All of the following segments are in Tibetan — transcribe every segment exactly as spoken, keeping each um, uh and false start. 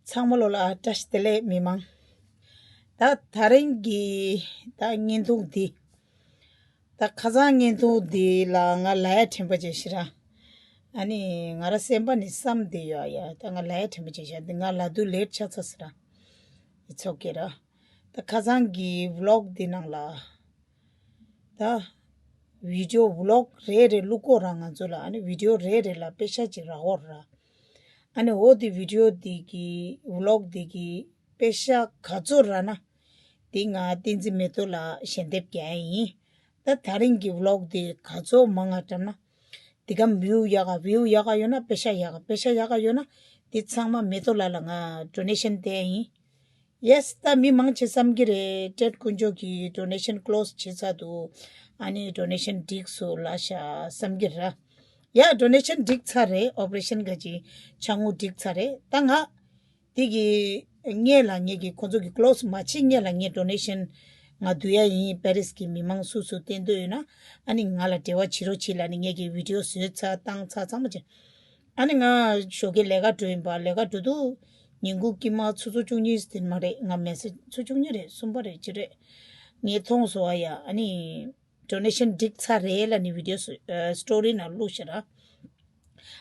ཚང་མ་ལོ་ལ་བཀྲ་ཤིས་བདེ་ལེགས་མི་མང་། ད་ད་རིང་གི་ད་བརྙན་ཐུང་འདི། ད་ཁ་སང་བརྙན་ཐུང་འདི་ལ་ང་ལ་ཡ་དྲན་པ་བྱས་ཤི་ར། ཨ་ནི་ང་ར་སེམས་པ་ནི་བསམ་བསྡད་ཡོད་ཡ། ད་ང་ལ་ཡ་དྲན་པ་བྱས་ཤི་འདི་ང་ལ་དུ་ལེད་ཆགས་ཚར་སི་ར། ཨི་ཚོགས་ཀྱི་ར། ད་ཁ་སང་གི་ཝི་ལོག་འདི་ནང་ལ། ད་བི་ཌིའོ་ཝི་ལོག་རེ་རེ་བླུག་གོ་ར་ང་ཚོ་ལ། ཨ་ནི་བི་ཌིའོ་རེ་རེ་ལ་པེ་ཤ་ཅིག་རག་གོ་ར། ཨ་ནི་འོ་དེ་བི་ཌིའོ་དེ་གི་ཝི་ལོག་དེ་གི་པེ་ཤ་ག་ཚོད་རག་ན། དེ་ང་བསྟན་འཛིན་མེ་ཏོག་ལ་ཞལ་འདེབས་རྒྱག་ཡ་ཡིན། ད་ད་རིང་གི་ཝི་ལོག་དེ་ག་ཚོད་མང་ང་བཀྲམ་ན། དེ་ག་བིའུ་ཡག་ག་བིའུ་ཡག་ག་ཡོད་ན་པེ་ཤ་ཡག་ག་པེ་ཤ་ཡག་ག་ཡོད་ན། དེ་ཚང་མ་མེ་ཏོག་ལ་ལ་ང་ཌོ་ནེ་ཤན་སྟེར་ཡ་ཡིན། ཡེས། ད་མི་མང་ཆེ་བསམ་གྱི་རེད། ཊེཌ་དཀོན་མཆོག་གིས་ཌོ་ནེ་ཤན་ཀློ་སི་བྱེད་ཚར་འདུག་ཨ་ནི་ཌོ་ནེ་ཤན་འགྲིག་སོང་ལབ་ཤག་བསམ་གྱི་རེད། ཡ་ཌོ་ནེ་ཤན་འགྲིག་ཚར་རེད། ཨོ་པ་རེ་ཤན་ག་ཅིག་ཆ་ངུ་འགྲིག་ཚར་རེད། ད་ང་དེ་གི་སྔས་ལ་ངེད་ཀྱི་ཁོང་ཚོ་གི་ཀློ་སི་མ་བྱེད་སྔས་ལ་ངས་ཌོ་ནེ་ཤན་ང་བསྡུ་ཡ་ཡིན། པེ་རིས་ཀྱི་མི་མང་སུ་སུ་བསྟེན་འདོད་ཡོད་ན་ཨ་ནི་ང་ལ་འབྲེལ་བ་བྱེད་རོགས་བྱེད་ལབ་ནི་ངེད་ཀྱི་བི་ཌིའོ་བཟོས་ཚར་བཏང་ཚར་ཚང་མ་བྱས། ཨ་ནི་ང་ཞོགས་ཀས་ལས་ཀ་འགྲོ་ཡིན་པ། ལས་ཀ་འགྲོ་དུས་ཉིན་གུང་དཀྱིལ་མ་ཆུ་ཚོད་བཅུ་གཉིས་དེ་མ་རེད། ང་མེ་སེ་ཆུ་ཚོད་བཅུ་གཉིས་རེད། གསུམ་པ་རེད། ཅི་རེད། ངས་མཐོང་སོང་བ་ཡ། ཨ་ནི་ཌོ་ནེ་ཤན་འགྲིག་ཚར་རེད་ལབ་ནི་བི་ཌིའོ་སི་ཊོ་རི་ནང་བླུགས་ཤག་ར།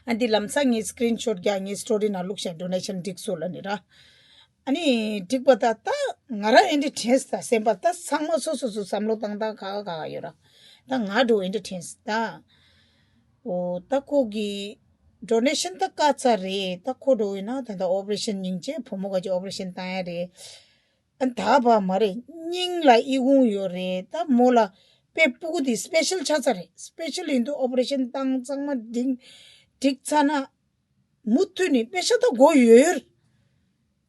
ཨ་འདི་ལམ་སང་ངས་སི་ཀི་རིན་ཤོཊ་རྒྱག་ངས་སི་ཊོ་རི་ནང་བླུགས་ཤག་ཌོ་ནེ་ཤན་འགྲིག་སོང་ལབ་ནི་ར། ཨ་ནི་འགྲིག་པ་ད་ད་ང་ར་ཨེ་འདྲ་དྲན་སོང་། ད་སེམས་པ་ད་ཚང་མ་སོ་སོ་སོ་བསམ་བློ་བཏང་སྟངས་ཁག་ཁག་ཡོད་ར། ད་ང་འགྲོ་ཨེ་འདྲ་དྲན་སོང་ད། འོ་ད་ཁོ་གི་ཌོ་ནེ་ཤན་ད་བཀག་ཚར་རེད། ད་ཁོ་འགྲོ་ཡིན་ན་ད་ད་ཨོ་པ་རེ་ཤན་སྙིང་རྗེ་བུ་མོ་ག་ཅིག་ཨོ་པ་རེ་ཤན་བཏང་ཡ་རེད། ཨ་ད་བ་མ་རེད། སྙིང་ལ་ཨི་ཁུང་ཡོད་རེད། ད་མོ་ལ་དཔེ་སྤུ་གུ་དེ་སི་པེ་ཤལ་ཆགས་ཚར་རེད། སི་པེ་ཤལ་ཡིན་དུས་ཨོ་པ་རེ་ཤན་བཏང་ཚང་མ་འགྲིག་འགྲིག་ཚར་ན། མུ་མཐུད་ནས་པེ་ཤ་ད་དགོས་ཡོད།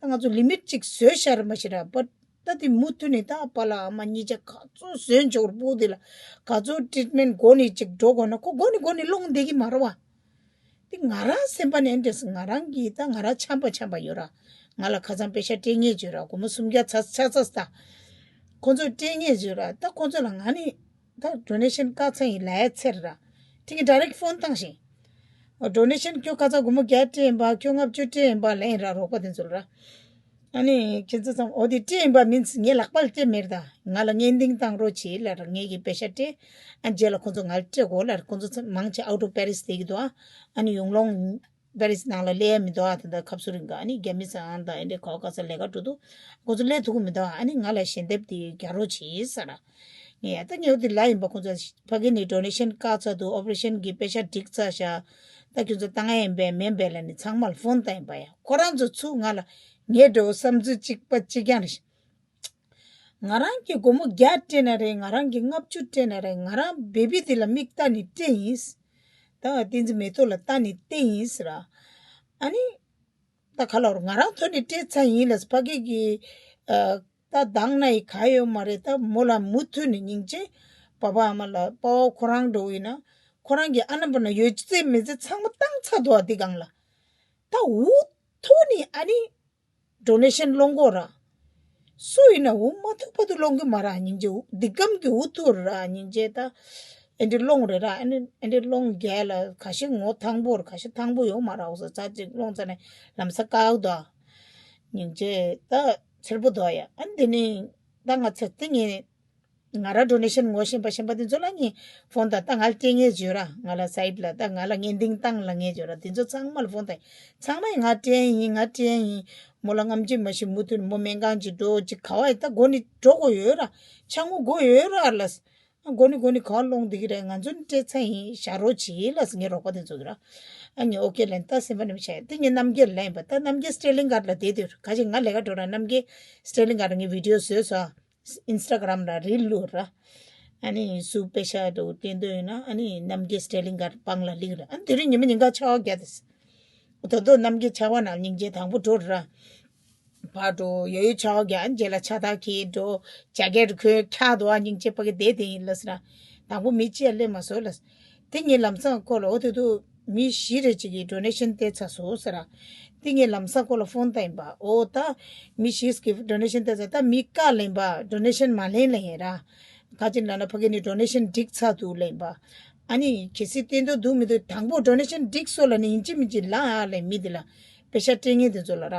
ད་ང་ཚོ་ལི་མིཊ་ཅིག་བཟོས་ཤར་མ་ཤི་ར་པ། ད་དེ་མུ་མཐུད་ནས་ད་པ་ལ་ཨ་མ་གཉིས་ཆ་ག་ཚོད་བཟོས་འཇོག་པོ་དེ་ལ་ག་ཚོད་ཊི་རིཊ་མེན་ཊི་འགོ་ནས་ཅིག་འགྲོ་དགོས་ན་ཁོ་འགོ་ནས་འགོ་ནས་སློང་བསྡད་ཀྱི་མ་རེད་བ། དེ་ང་རང་སེམས་པ་ནས་འདྲེས་ང་རང་གིས་ད་ང་རང་འཆམ་པ་འཆམ་པ་ཡོད་ར། ང་ལ་ཁ་སང་པེ་ཤ་སྤྲད་ངེས་བྱོས་ར། སྒོར་མོ་སུམ་བརྒྱ་ཚ་ཚ་ཚ་ཚ། ཁོ་ཚོས་སྤྲད་ངེས་བྱོས་ར། ད་ཁོ་ཚོ་ལ་ང་ནི། ད་ཌོ་ནེ་ཤན་བཀག་ཚར་ཡིན་ལབ་ཡ་ཚར་ར། དེ་གི་ཌའི་རེག་ཊི་ཕོན་བཏང་ཞིང་། ཌོ་ནེ་ཤན་ཁྱོད་ཁ་ཚ་སྒོར་མོ་བརྒྱ་སྤྲད་ཡིན་པ། ཁྱོད་ལྔ་བཅུ་སྤྲད་ཡིན་པ་ལབ་ཡིན་ར། རོགས་པ་དེ་ཚོ་ལ་ར། ཨ་ནི་ཁྱེད་ཚོ་ཚང་འོ་དེ་སྤྲད་ཡིན་པ་མིན་ངའི་ལག་པ་ལ་སྤྲད་མེད་ད། ང་ལ་བརྙན་འཕྲིན་བཏང་རོགས་བྱེད་ལབ་ར། ངེད་ཀྱི་པེ་ཤ་སྤྲད། ཨ་རྗེས་ལ་ཁོ་ཚོ་ང་ལ་སྤྲད་དགོས་ལབ་ར། ཁོ་ཚོ་ཚང་མང་ཆེ་ཨའུ་ཊོ་པེ་རིས་བསྡད་ཀྱི་འདུག་ཨ། ཨ་ནི་ཡོང་ལོང་པེ་རིས་ནང་ལ་སླེབས་ཡ་མི་འདུག་ཨ། ད་ལྟ་ཁབ་སུ་རིང་ག་ཨ་ནི་རྒྱ་མི་ཚང་དང་ཨེ་འདྲས་ག་བ་ག་ས་ལས་ཀ་འགྲོ་འདུག་ཁོ་ཚོ་སླེབས་ཐུབ་ཀྱི་མི་འདུག་ཨ་ནི་ང་ལ་ཞལ་འདེབས་དེ་རྒྱག་རོགས་བྱེད་ཟེར་ར། ངས་ཡ་ད་ངས་འོ་དེ་ལབ་ཡིན་པ། ཁོ་ཚོ་ཕ་གི་ནས་ཌོ་ནེ་ཤན་བཀག་ཚར་འདུག་ཨོ་པ་རེ་ཤན་གྱི་པེ་ཤ་འགྲིག་ཚར་ཤག་ད་ཁྱོད་ཚོ་བཏང་ཡ་ཡིན་པས་མིན་པས་ལབ་ནས་ཚང་མ་ལ་ཕོན་བཏང་ཡིན་པ་ཡ། ཁོ་རང་ཚོ་ཚུར་ང་ལ་ངའི་འགྲོ་བསམ་ཚུལ་གཅིག་པ་གཅིག་རྐྱང་རེད། ང་རང་གི་སྒོར་མོ་བརྒྱ་སྤྲད་ན་རེད། ང་རང་གི་ལྔ་བཅུ་སྤྲད་ན་རེད། ང་རང་བེ་བི་དེ་ལ་མིག་ལྟ་ནས་སྤྲད་ཡིན། ད་བསྟན་འཛིན་མེ་ཏོག་ལ་ལྟ་ནས་སྤྲད་ཡིན་ཟེར་ར། ཨ་ནི། ད་ག་ལ་ང་རང་ཐོག་ནས་སྤྲད་ཚར་ཡིན་ལ། ཕ་གི་གི་ཨ། ད་དང་ན་ཡི་ག་ཡོད་མ་རེད། ད་མོ་ལ་མུ་མཐུད་ནས་སྙིང་རྗེ། པ་ཕ་ཨ་མ་ལ་པ་ཕ་ཁོ་རང་འགྲོ་ཡིན་ན་ཁོ་རང་གི་ཨ་ན་པ་ན་ཡོད་ཚད་མེད་ཚད་ཚང་མ་བཏང་ཚར་འདུག་ཨ། འདི་སྒང་ལ་ད་འུ་ཐུག་ནས་ཨ་ནི། ཌོ་ནེ་ཤན་སློང་གོ་ར། སུ་ཡིན་ན་འུ་མ་ཐུག་བར་དུ་སློང་གི་མ་ར། སྙིང་རྗེ་འུ་འདི་གམ་གི་འུ་ཐུག་ར། སྙིང་རྗེ་ད་ཨེ་འདྲི་སློང་རེད་ར། ཨེ་འདྲི་ཨེ་འདྲི་སློང་རྒྱལ་ལ་ཁ་ཤས་ངོ་ཐང་པོ་ར། ཁ་ཤས་ཐང་པོ་ཡོད་མ་ར། འོ་ས་ཚ་ཅིག་སློང་ཚ་ནས་ལམ་ས་བཀག་དོ། སྙིང་རྗེ་ད་འཚེར་པོ་དོ་ཡ། ཨ་འདི་ནི་ད་ང་ཚ་དེ་ངས། ང་ར་ཌོ་ནེ་ཤན་ངོ་ཤེས་པ་ཤེས་པ་དེ་ཚོ་ལ་ངས་ཕོན་ད་ད་ང་ལ་སྤྲད་ངེས་བྱོས་ར། ང་ལ་སའིཊ་ལ་ད་ང་ལ་བརྙན་འཕྲིན་བཏང་ལ་ངེས་བྱོས་ར། དེ་ཚོ་ཚང་མ་ལ་ཕོན་ད་ཚང་མས་ང་སྤྲད་ཡིན་ང་སྤྲད་ཡིན། མོ་ལ་རྔམ་བརྗིད་མ་ཤེས་མུ་མཐུད་མོ་སྨན་ཁང་ཅིག་འགྲོ་ཅིག་ག་བ་ཡི་ད་འགོ་ནས་འགྲོ་དགོས་ཡོད་ར། ཆ་ངུ་དགོས་ཡོད་ར་ལ། འགོ་ནས་འགོ་ནས་ག་བ་སློང་བསྡད་ཀྱི་རེད། ང་ཚོ་ནི་སྤྲད་ཚར་ཡིན་བཞག་རོགས་བྱེད་ལ་ངས་རོགས་པ་དེ་ཚོ་གི་ར། ཨ་ངས་ཨོ་ཀེ་ལན་ད་སེམས་པ་ནས་བྱས་དེ་ངས་རྣམ་རྒྱལ་ལན་པ་ད་རྣམ་རྒྱལ་སི་ཊེ་ལིང་གར་ལ་བསྡད་དུས་ག་ཅིག་ང་ལས་ཀ་འགྲོ་ར་རྣམ་རྒྱལ་སི་ཊེ་ལིང་གར་ངས་བི་ཌི་ཡོ་བཟོས་སོ། ཨིན་སི་ཊ་གྷ་རམ་ལ་རིལ་བླུགས་ར། ཨ་ནི་སུ་པེ་ཤ་དུ་བསྟན་དོན་ཡོད་ན་ཨ་ནི་རྣམ་རྒྱལ་སི་ཊེ་ལིང་གར་པང་ལ་ལིག་ར། ཨ་ནི་དེ་རིང་ཉི་མ་ཉིན་ག་ཆར་པ་བརྒྱབ་དེས། ད་དུང་རྣམ་རྒྱལ་ཆར་པ་ནང་སྙིང་རྗེ་དང་པོ་འགྲོ་ར། ཕར་འགྲོ་ཡོད་ཡོད་ཆར་པ་བརྒྱབ། ཨ་ནི་རྗེས་ལ་ཕྱག་དར་འཁྱེར་འགྲོ། ཇེ་ཀེཊ་གོན་འཁྱག་འདུག་ཨ་སྙིང་རྗེ་ཕ་གི་བསྡད་དེ་ཡིན་ལ་ཟེར་ན། དང་པོ་མི་གཅིག་ཡང་སླེབས་མ་སོང་ལ། དེ་ངས་ལམ་སང་ཁོ་ལ་འོ་དེ་དུས་མི་བཞི་རེ་གཅིག་གིས་ཌོ་ནེ་ཤན་སྟེར་ཚར་སོང་ཟེར་ར། དེ་ངས་ལམ་སང་ཁོ་ལ་ཕོན་བཏང་ཡིན་པ། འོ་ད་མི་བཞི་གིས་ཌོ་ནེ་ཤན་སྟེར་ཚར། ད་མི་བཀག་ལེན་པ་ཌོ་ནེ་ཤན་མ་ལེན་ལེན་ཡིན་ར། ག་ཅི་ལབ་ན་ཕ་གི་ནས་ཌོ་ནེ་ཤན་འགྲིག་ཚར་འདུག་ལེན་པ། ཨ་ནི་གལ་སྲིད་བསྟན་དོན་འདུག་མི་འདུག་དང་པོ་ཌོ་ནེ་ཤན་འགྲིག་སོང་ལབ་ནས་ཡིན་གཅིག་མིན་གཅིག་ལབ་ཨ་ལེན་མི་འདི་ལ་པེ་ཤ་སྤྲད་མཁན་དེ་ཚོ་ལ་ར།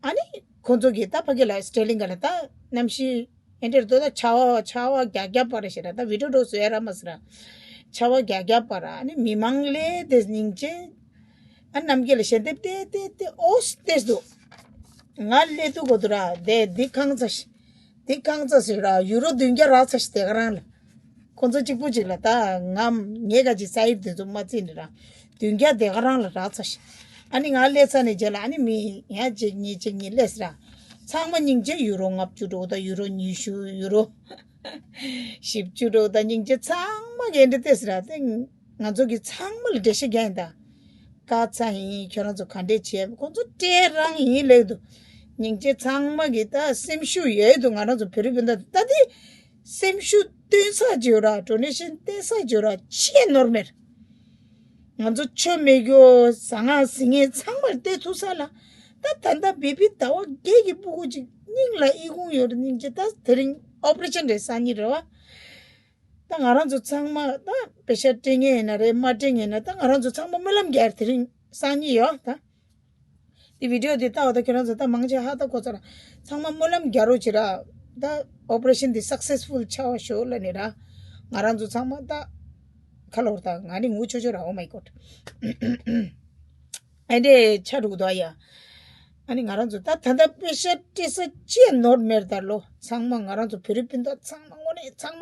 ཨ་ནི་ཁོང་ཚོ་གིས་ད་ཕ་གི་ལ་སི་ཊེ་ལིང་ག་ལ་ད་གནམ་གཤིས་ཨེ་འདྲར་འདུག་ད་ཆར་པ་ཆར་པ་རྒྱག་རྒྱག་པ་ར་ཞེ་ར་ད་བི་ཌི་ཡོ་འགྲོ་བཟོ་ཡ་ར་མ་ཟེར་ར། ཆར་པ་རྒྱག་རྒྱག་པ་ར་ཨ་ནི་མི་མང་ལས་དེ་སྙིང་རྗེ། ཨ་རྣམ་རྒྱལ་ལ་ཞལ་འདེབས་ཏེ་ཏེ་ཏེ་ཨོ་སྟེ་འདུག་ང་སླེབས་དུས་གོ་དུ་ར་དེ་འདི་ཁང་ཚ་ཞིག་འདི་རྐང་ཚ་ཟེར་ར་ཡུ་རོ་བདུན་བརྒྱ་རག་ཚར་ཤག་དེ་ག་རང་ལ། ཁོང་ཚོ་གཅིག་པུ་གཅིག་ལ་ད་ངམ་ངས་ག་ཅིག་ས་ཡིབ་དེ་ཚོ་མ་བརྩིས་ནི་ར། བདུན་བརྒྱ་དེ་ག་རང་ལ་རག་ཚར་ཤག་ཨ་ནི་ང་སླེབས་ཚར་ནས་རྗེས་ལ་ཨ་ནི་མི་ཡང་གཅིག་གཉིས་གཅིག་གཉིས་སླེབས་ཟེར་ར། ཚང་མ་སྙིང་རྗེ་ཡུ་རོ་ལྔ་བཅུ་འགྲོ་ད་ཡུ་རོ་ཉི་ཤུ་ཡུ་རོ་བཞི་བཅུ་འགྲོ་ད་སྙིང་རྗེ་ཚང་མ་གི་འདི་ལྟས་ཟེར་ར་དེ། ང་ཚོ་གི་ཚང་མ་ལ་འགྲེལ་བཤད་རྒྱག་ཡིན་ད། དཀའ་ཚ་ཡིན་ཁྱོད་རང་ཚོ་ག་འདྲས་བྱས་ཁོང་ཚོ་སྤྲད་རང་ཡིན་ལེགས་འདུག་སྙིང་རྗེ་ཚང་མ་གི་ད་སེམས་ཤུགས་ཡོད་འདུག་ང་རང་ཚོ་བོད་རིགས་སྤུན་ཟླ་ད་དེ་སེམས་ཤུགས་སྟོན་ས་བརྗོད་ར་ཌོ་ནེ་ཤན་སྟེར་ས་བརྗོད་ར་ཆེས་ནོར་མེད། ང་ཚོ་ཆོ་མེད་རྒྱུ་ཟ་ང་ཟི་ངེ་ཚང་མར་སྟེར་ཐུབ་ས་ལ་ད་ད་ལྟ་བེ་བི་ཟླ་བ་བརྒྱད་ཀྱི་སྤུ་གུ་ཅིག་སྙིང་ལ་ཨི་ཁུང་ཡོད་རེད་སྙིང་རྗེ་ད་དེ་རིང་ཨོ་པ་རེ་ཤན་རེད་སང་ཉིན་རེད་བ། ད་ང་རང་ཚོ་ཚང་མ་ད་པེ་ཤ་སྤྲད་མཁན་ཡིན་ན་རེད་མ་སྤྲད་མཁན་ཡིན་ན་ད་ང་རང་ཚོ་ཚང་མ་སྨོན་ལམ་རྒྱག་དེ་རིང་སང་ཉིན་ཡོད་ད། འདི་བི་ཌི་ཡོ་འདི་ལྟ་བ་ད་ཁྱོད་རང་ཚོ་ད་མང་ཆེ་ཧ་ད་གོ་ཚར། ཚང་མ་སྨོན་ལམ་རྒྱག་རོགས་བྱེད་ར། ད་ཨོ་པ་རེ་ཤན་འདི་སག་སེ་སི་ཕུལ་ཆགས་པ་ཤོག་ལབ་ནས་ར། ང་རང་ཚོ་ཚང་མ་ད་ཁ་ལོར་ད་ང་ནི་ངུ་ཆོག་ཆོག་ར། Oh my God. ཨེ་འདྲས་ཆ་འགྲོ་གི་འདུག་ཨ་ཡ། ཨ་ནི་ང་རང་ཚོ་ད་ད་ལྟ་པེ་ཤ་སྤྲད་ས་ཅི་ཡང་ནོར་མེད་ད་ལོ། ཚང་མ་ང་རང་ཚོ་བོད་རིགས་སྤུན་ཟླ་ཚང་མ་དངོས་གནས་ཚང་མ་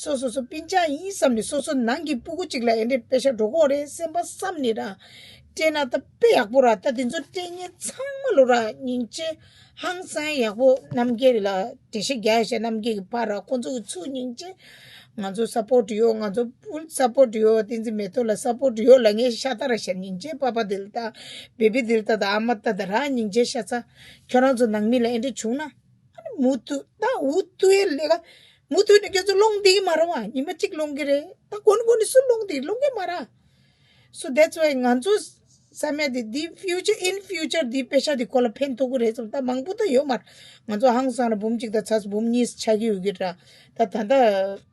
སོ་སོ་སོ་སྤུན་ཆ་ཡིན་བསམ་ནས་སོ་སོ་ནང་གི་སྤུ་གུ་གཅིག་ལ་ཨེ་འདྲས་པེ་ཤ་འགྲོ་གོ་རེད་སེམས་པ་བསམ་ནས་ར། སྤྲད་ན་ད་དཔེ་ཡག་པོ་ར། ད་དེ་ཚོ་སྤྲད་མཁན་ཚང་མ་ལོ་ར་སྙིང་རྗེ་ཧང་སང་ཡག་པོ་རྣམ་རྒྱལ་ལ་འགྲེལ་བཤད་རྒྱག་ཡ་བྱས་རྣམ་རྒྱལ་གྱི་ཕར་ར་ཁོ་ཚོ་གི་ཚུར་སྙིང་རྗེ། ང་ཚོ་སཔོར་ཊི་ཡོད། ང་ཚོ་ཕུལ་སཔོར་ཊི་ཡོད། བསྟན་འཛིན་མེ་ཏོག་ལ་སཔོར་ཊི་ཡོད་ལབ་མཁན་ཤ་སྟག་ར་ཤ་སྙིང་རྗེ། པ་པ་དེ་ལ་ད་བེ་བི་དེ་ལ་ད་ད་ཨ་མ་ད་ད་ར་སྙིང་རྗེ་ཤ་ཚ། ཁྱོད་རང་ཚོ་ནང་མི་ལ་ཨེ་འདྲ་བྱུང་ན་ཨ་ནི་མུ་མཐུད་ད་འུ་ཐུག་ཡས་ལས་ཀ་མུ་མཐུད་ནས་ཁྱོད་ཚོ་སློང་བསྡད་ཀྱི་མ་རེད་བ། ཉི་མ་གཅིག་སློང་གི་རེད། ད་གོ་ནི་གོ་ནི་སུ་སློང་བསྡད་སློང་གི་མ་རེད། So that's why ང་ཚོ་བསམ་ཡ་དེ་འདི་future in future འདི་པེ་ཤ་འདི་ཁོ་ལ་ཕན་ཐོགས་ཀྱི་རེད་བསམ། ད་མང་པོ་ད་ཡོད་མ་རེད། ང་ཚོ་ཧང་སང་ལ་འབུམ་གཅིག་དང་ཚ་འབུམ་གཉིས་ཆགས་ཀྱི་ཡོད་ཀྱི་ར། ད་ད་ད་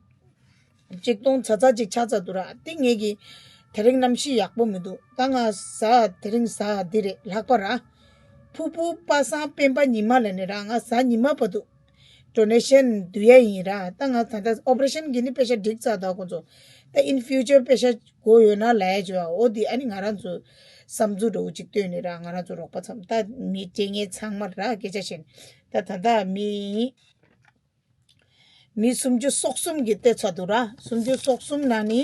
གཅིག་སྟོང་ཚ་ཚ་གཅིག་ཆགས་ཚར་འདུག་ར། དེ་ངེད་ཀྱི་དེ་རིང་གནམ་གཤིས་ཡག་པོ་མི་འདུག་ད་ང་ཟ་དེ་རིང་ཟ་འདི་རེད་ལྷག་པ་ར། ཕུར་བུ་པ་སངས་སྤེན་པ་ཉི་མ་ལ་ནི་ར་ང་ཟ་ཉི་མ་བར་དུ་ཌོ་ནེ་ཤན་བསྡུ་ཡ་ཡིན་ར། ད་ང་ད་ལྟ་ཨོ་པ་རེ་ཤན་གྱི་ནི་པེ་ཤ་འགྲིག་ཚར་ད་ཁོང་ཚོ། ད་in future པེ་ཤ་དགོས་ཡོད་ན་ལབ་ཡ་བྱོས་ཨ། འོ་འདི་ཨ་ནི་ང་རང་ཚོ་བསམ་ཚུལ་འདྲ་བོ་ཅིག་བཏོན་ནི་ར། ང་རང་ཚོ་རོགས་པ་ཚང་ད་མི་སྤྲད་མཁན་ཚང་མ་ར་སྐད་ཆ་བཤད་ནི་ད་ད་ལྟ་མི་མི་སུམ་ཅུ་སོ་གསུམ་གྱི་སྟེར་ཚར་འདུག་ར། སུམ་ཅུ་སོ་གསུམ་ནང་ནི་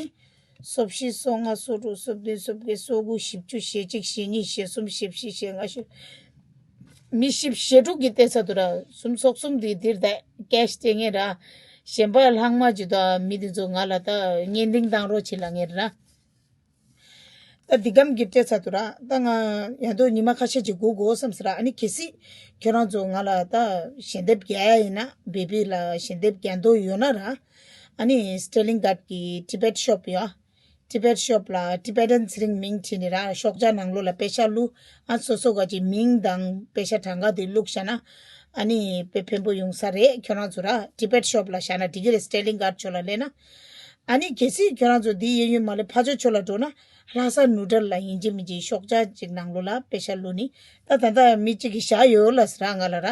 སོ་བཞི་སོ་ལྔ་སོ་དྲུག་སོ་བདུན་སོ་བརྒྱད་སོ་དགུ་བཞི་བཅུ་ཞེ་གཅིག་ཞེ་གཉིས་ཞེ་གསུམ་ཞེ་བཞི་ཞེ་ལྔ་ཞེ། མི་བཞི་བཅུ་ཞེ་དྲུག་གི་སྟེར་ཚར་འདུག་ར། སུམ་སོ་གསུམ་དེ་འདིར་ད་ཀེ་ཤི་སྟེར་མཁན་ར། གཞན་པ་ལྷག་མ་ཅིག་དང་མི་དེ་ཚོ་ང་ལ་ད་བརྙན་འཕྲིན་བཏང་རོགས་བྱེད་ལབ་མཁན་ར། ད་འདི་གམ་གྱི་སྤྲད་ཚར་འདུག་ར། ད་ང་ཡང་དུ་ཉི་མ་ཁ་ཤས་ཅིག་སྒུག་དགོས་བསམ་ཟེར་ར། ཨ་ནི་གལ་སྲིད་ཁྱོད་རང་ཚོ་ང་ལ་ད་ཞལ་འདེབས་རྒྱག་ཡ་ཡིན་ན་བེ་བི་ལ་ཞལ་འདེབས་རྒྱག་འདོད་ཡོད་ན་ར། ཨ་ནི་སི་ཊེ་ལིང་གྷཊ་གི་ཊི་བེཊ་ཤོབ་ཡོད། ཊི་བེཊ་ཤོབ་ལ་ཊི་བེ་ཊན་ཚེ་རིང་མིང་བྲིས་ནས་ར་ཤོག་བྱང་ནང་ལོགས་ལ་པེ་ཤ་བླུགས། ཨ་སོ་སོ་ག་ཅིག་མིང་དང་པེ་ཤ་གྲངས་ཀ་དེ་བླུགས་བཞག་ན་ཨ་ནི་དཔེ་ཕན་པོ་ཡོང་ས་རེད། ཁྱོད་རང་ཚོ་ར་ཊི་བེཊ་ཤོབ་ལ་བཞག་ན་འགྲིག་གི་རེད། སི་ཊེ་ལིང་གྷཊ་ཕྱོགས་ལ་སླེབས་ན། ཨ་ནི་གལ་སྲིད་ཁྱོད་རང་ཚོ་འདི་གཡས་གཡོན་མ་ལ་ཕར་ཕྱོགས་ཕྱོགས་ལ་འགྲོ་ན་ལྷ་ས་ནུ་ཊལ་ལ་ཡིན་གཅིག་མིན་གཅིག་ཤོག་བྱང་གཅིག་ནང་ལོགས་ལ་པེ་ཤ་བླུགས་ནི། ད་ད་ལྟ་མི་གཅིག་གིས་བཞག་ཡོད་ལབ་ཟེར་ར་ང་ལ་ར།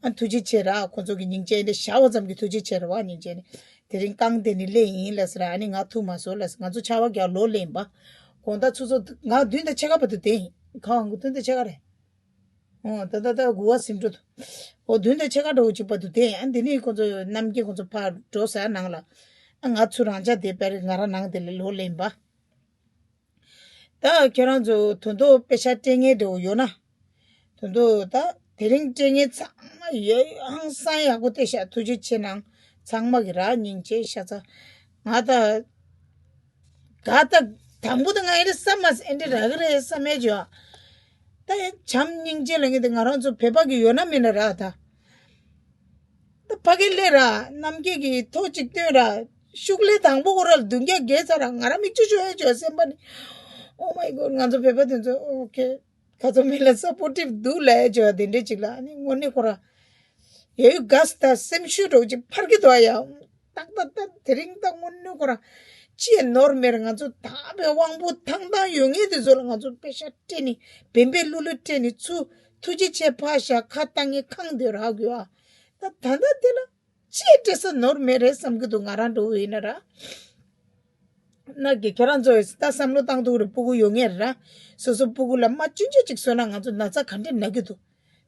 ཨ་ཐུགས་རྗེ་ཆེ་ར། ཁོང་ཚོ་གི་སྙིང་རྗེ་འདི་བཞག་པ་ཙམ་གྱིས་ཐུགས་རྗེ་ཆེ་ར་བ། སྙིང་རྗེ་ནི་དེ་རིང་རྐང་དེ་ནི་སླེབས་ཡིན་ལབ་ཟེར་ར། ཨ་ནི་ང་ཐུག་མ་སོང་ལབ་ཟེར། ང་ཚོ་ཆར་པ་རྒྱག་ལོ་སླེབས་ཡིན་པ། དགོང་དག་ཆུ་ཚོད་ང་བདུན་དང་ཕྱེད་ཀ་བར་དུ་བསྡད་ཡིན། ཁ་བ་ང་བདུན་དང་ཕྱེད་ཀ་རེད། ཨོ་ད་ད་ད་དགུ་པ་ཟིན་འགྲོ་འདུག་ཨོ་བདུན་དང་ཕྱེད་ཀ་འདྲ་བོ་ཅིག་བར་དུ་དེ་ཨ་འདི་ནི་ཁོང་ཚོ་རྣམ་རྒྱལ་ཁོང་ཚོ་ཕར་འགྲོ་ཟེར་ནང་ལ། ཨ་ང་ཚོ་རང་ཅག་དེ་པེ་རི་ང་རང་ནང་དེ་ལ་ལོག་ལེན་པ། ད་ཁྱེད་རང་ཚོ་དོན་དུ་པེ་ཤ་སྤྲད་མཁན་འདྲ་བོ་ཡོད་ན། དོན་དུ་ད་དེ་རིང་སྤྲད་མཁན་ཚང་མ་ཡོད་ཧང་སང་ཡག་པོ་སྟེར་ཤག་ཐུགས་རྗེ་ཆེ་གནང་། ཚང་མ་གི་ར་སྙིང་རྗེ་ཤ་ཚ། ང་ད། ག་ད། དང་པོ་ད་ང་ཨེ་རེ་བསམ་མ་ཨེ་འདྲ་རག་གི་རེད་བསམ་མེད་ཅོ། ད་ཡ་བྱམས་སྙིང་རྗེ་ལ་ངེས་ཏེ་ང་རང་ཚོ་བོད་པ་གི་ཡོད་ན་མེད་ན་ར་ད། ད་ཕ་གི་ལས་ར་རྣམ་རྒྱལ་གི་ཐོ་གཅིག་སྟོན་ར། ཤུགས་ལས་དང་པོ་ཁོ་ར་ལ་བདུན་བརྒྱ་བརྒལ་ཚར་ར་ང་རང་མིག་ཆུ་ཤོར་ཡ་ཅོ་སེམས་པ་ནི། Oh my God ང་ཚོ་བོད་པ་དེ་ཚོ་ཨོ་ཁེ། ཁ་ཚོ་མི་ལ་སཔོར་ཊིབ་འདུག་ལབ་ཡ་ཅོ་དེ་འདྲས་ཅིག་ལ་ཨ་ནི་དངོས་གནས་ཁོ་ར། ཡ་ཡུ་ག་སི་ད་སེམས་ཤུགས་འདྲ་བོ་ཅིག་འཕར་གི་འདུག་ཨ་ཡ། ཏག་ཏག་ཏག་དེ་རིང་ད་དངོས་གནས་ཁོ་ར། ཅི་ཡང་ནོར་མེད་ར་ང་ཚོ་ད་བའི་དབང་པོ་ཐང་ཐང་ཡོད་ངེས་དེ་ཚོ་ལ་ང་ཚོ་པེ་ཤ་སྤྲད་ནི་བེམ་པེ་ལུ་ལུ་སྤྲད་ནི་ཚུ་ ཐུགས་རྗེ་ཆེ་ཕ་ཤ་ཁ་བཏང་ངེ་ཁང་དེ་རག་དགོས་ཨ། ད་ད་ད་དེ་ལ་ཅེས་སྤྲད་ས་ནོར་མེད་རེད་བསམ་གི་འདུག་ང་རང་འགྲོ་བ་ཡིན་ན་ར། ན་གི་ཁྱོད་རང་ཚོས་ད་བསམ་བློ་བཏང་འདུག་རེད། སྤུ་གུ་ཡོད་ངེས་ར། སོ་སོ་སྤུ་གུ་ལ་མ་ཆུང་ཆུང་ཅིག་གསོས་ན་ང་ཚོ་ན་ཚ་ག་འདྲས་ན་གི་འདུག་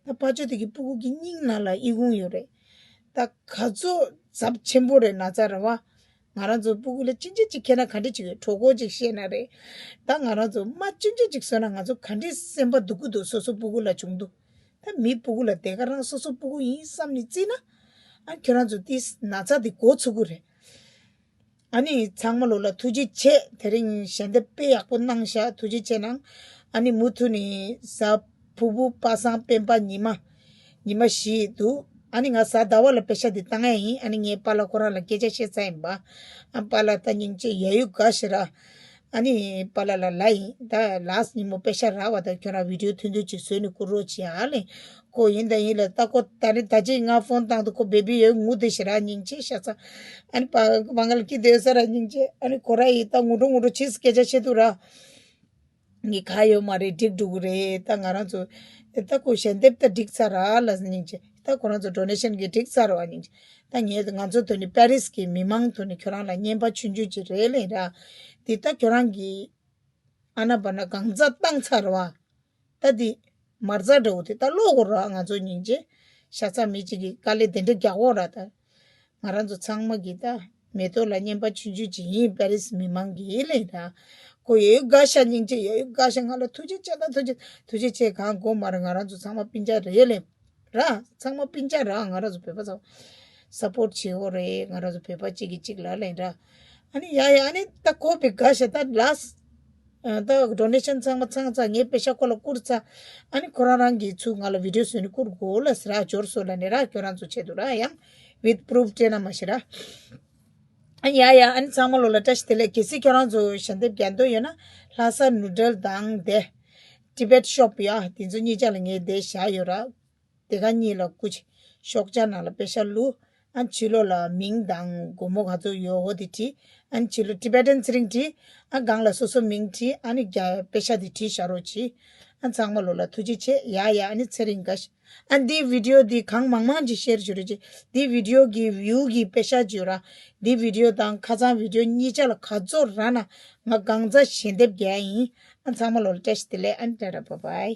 ད་ཕ་ཆོས་དེ་གི་སྤུ་གུ་གི་སྙིང་ནང་ལ་ཨི་ཁུང་ཡོད་རེད། ད་ག་ཚོད་ཚབས་ཆེན་པོ་རེད་ན་ཚ་ར་བ། ང་རང་ཚོ་སྤུ་གུ་ལ་ཅི་འདྲ་ཅིག་ཁྱེར་ན་ག་འདྲ་ཅིག་ཡོད་གྲོད་ཁོག་ཅིག་བཤད་ན་རེད། ད་ང་རང་ཚོ་མ་ཅི་འདྲ་ཅིག་བཟོས་ན་ང་ཚོ་ག་འདྲ་སེམས་པ་སྡུག་གི་འདུག་སོ་སོ་སྤུ་གུ་ལ་བྱུང་འདུག་ད་མི་སྤུ་གུ་ལ་དེ་ག་རང་སོ་སོ་སྤུ་གུ་ཡིན་བསམ་ནས་བརྩིས་ན། ཨ་ཁྱོད་རང་ཚོ་དེ་ན་ཚ་དེ་འགོ་ཚུགས་གི་རེད། ཨ་ནི་ཚང་མ་ལོ་ལ་ཐུགས་རྗེ་ཆེ། དེ་རིང་ཞལ་འདེབས་དཔེ་ཡག་པོ་གནང་ཤག་ཐུགས་རྗེ་ཆེ་གནང་། ཨ་ནི་མུ་མཐུད་ནས་གཟའ་ཕུར་བུ་པ་སངས་སྤེན་པ་ཉི་མ། ཉི་མ་བཞི་འདུག་ཨ་ནི་ང་གཟའ་ཟླ་བ་ལ་པེ་ཤ་འདི་བཏང་ཡ་ཡིན། ཨ་ནི་ངའི་པཱ་ལགས་ཁོ་རང་ལ་སྐད་ཆ་བཤད་ཚར་ཡིན་པ། ཨ་པཱ་ལགས་ད་སྙིང་རྗེ་ཡ་ཡུ་དགའ་ཞེ་ར། ཨ་ནི་པཱ་ལགས་ལ་ལ་ཡིན་ད་ལགས་ཉིན་མོ་པེ་ཤ་རག་བ་ད་ཁྱོད་རང་བི་ཌིའོ་ཐུང་ཐུང་ཅིག་བཟོས་ནས་བསྐུར་རོགས་བྱེད་ཨ་ལེ། ཁོ་ཡིན་ད་ཡིན་ལ་ད་ཁོ་ད་ནི་ད་ཅིག་ང་ཕོན་བཏང་དུ་ཁོ་བེ་བི་ཡོད་ངུ་དེ་ཞེ་ར་སྙིང་རྗེ་ཤ་ཚ། ཨ་ནི་པ་མ་ང་ལ་ཀི་དེ་ས་ར་སྙིང་རྗེ་ཨ་ནི་ཁོ་ར་ཡིན་ད་ངུ་འགྲོ་ངུ་འགྲོ་ཕྱིས་སྐད་ཆ་བཤད་དུ་ར། ངས་ཁ་ཡོད་མ་རེད་འགྲིག་འགྲོ་གི་རེད། ད་ང་རང་ཚོ་ད་ཁོ་ཞལ་འདེབས་ད་འགྲིག་ཚར་ར་ལ་སྙིང་རྗེ། ད་ཁོ་རང་ཚོ་ཌོ་ནེ་ཤན་གི་འགྲིག་ཚར་ར་བ་སྙིང་རྗེ། ད་ངས་ང་ཚོ་དོན་ནི་པེ་རིས་གི་མི་མང་དོན་ནི་ཁྱོད་རང་ལ་རྔན་པ་ཆུང་ཆུང་ཅིག་རེད་ལེ་ར། འདི་ད་ཁྱོད་རང་གི་ཨ་ན་པ་ན་གང་ཚ་བཏང་ཚར་བ། ད་འདི་མ་རྩ་འདྲ་བོ་དེ་ད་ཀློག་གོ་ར་ང་ཚོ་སྙིང་རྗེ། ཤ་ཚ་མི་གཅིག་གི་དཀའ་ལས་དེ་འདྲ་རྒྱག་གོ་ར་ད། ང་རང་ཚོ་ཚང་མ་གི་ད་མེ་ཏོག་ལ་རྔན་པ་ཆུང་ཆུང་ཅིག་ཡིན་པེ་རིས་མི་མང་གི་ལེ་ད། ཁོ་ཡོད་དགའ་ཤ་སྙིང་རྗེ་ཡོད་དགའ་ཤ་ང་ལ་ཐུགས་རྗེ་ཆེ་ད་ཐུགས་རྗེ་ཐུགས་རྗེ་ཆེ་གང་དགོས་མ་རེད། ང་རང་ཚོ་ཚང་མ་སྤུན་ཀྱག་རེད་ལེ། ར། ཚང་མ་སྤུན་ཀྱག་ར་ང་རང་ཚོ་བོད་པ་ཚོ་སབ་པོར་བྱེད་འོ་རེད། ང་རང་ཚོ་བོད་པ་གཅིག་གིས་གཅིག་ལ་ལེན་ར། ཨ་ནི་ཡ་ཡ་ཨ་ནི་ད་ཁོ་བི་དགའ་ཤ་ད་ལས། ད་ཌོ་ནེ་ཤན་ཚང་མ་ཚང་ཚ་ངའི་པེ་ཤ་ཁོ་ལ་བསྐུར་ཚ། ཨ་ནི་ཁོ་རང་རང་གིས་ཚུར་ང་ལ་བི་ཌིའོ་བཟོས་ནས་བསྐུར་དགོས་ལ་ཟེར་ར་འབྱོར་སོ་ལ་ནི་ར་ཁྱོད་རང་ཚོ་ཆེད་དུ་ར་ཡང་ཝིད་པུ་རུབ་སྤྲད་ན་མ་ཤི་ར། ཨ་ནི་ཡ་ཡ་ཨ་ནི་ཚང་མ་ལོ་ལ་བཀྲ་ཤིས་བདེ་ལེགས། གལ་སྲིད་ཁྱོད་རང་ཚོ་ཞལ་འདེབས་རྒྱག་འདོད་ཡོད་ན་ལྷ་ས་ནུ་ཌལ་དང་དེ་ཊི་བེཊ་ཤོབ་ཡ་དེ་ཚོ་གཉིས་ཆ་ལ་ངས་དེ་བཞག་ཡོད་ར། དེ་ག་གཉིས་ལ་སྐུ་མཁྱེན། ཤོག་བྱང་ནང་ལ་པེ་ཤ་བླུགས། ཨ་ཕྱི་ལོགས་ལ་མིང་དང་སྒོར་མོ་ག་ཚོད་ཡོད་འོ་དེ་བྲིས། ཨ་ཕྱི་ལོགས་ཊི་བེ་ཊན་ཚེ་རིང་བྲིས། ཨ་སྒང་ལ་སོ་སོ་མིང་བྲིས། ཨ་ནི་རྒྱ་པེ་ཤ་དེ་བྲིས་བཞག་རོགས་གྱིས། ཨ་ཚང་མ་ལོ་ལ་ཐུགས་རྗེ་ཆེ་ཡ་ཡ། ཨ་ནི་ཚེ་རིང་དགའ་ཤ། ཨ་འདི་བི་ཌིའོ་འདི་གང་མང་མང་ཅིག་ཤེར་ཞུ་རོགས་གྱིས། འདི་བི་ཌིའོ་གི་ཝིའུ་གི་པེ་ཤ་བརྗོད་ར། འདི་བི་ཌིའོ་དང་ཁ་སང་བི་ཌིའོ་གཉིས་ཆ་ལ་ག་ཚོད་རག་ན་ང་གང་ཚ་ཞལ་འདེབས་རྒྱག་ཡིན། ཨ་ཚང་མ་ལོ་ལ་བཀྲ་ཤིས་བདེ་ལེགས། ཨ་ནི་ཊ་ཊ་བྷའི་བྷའི།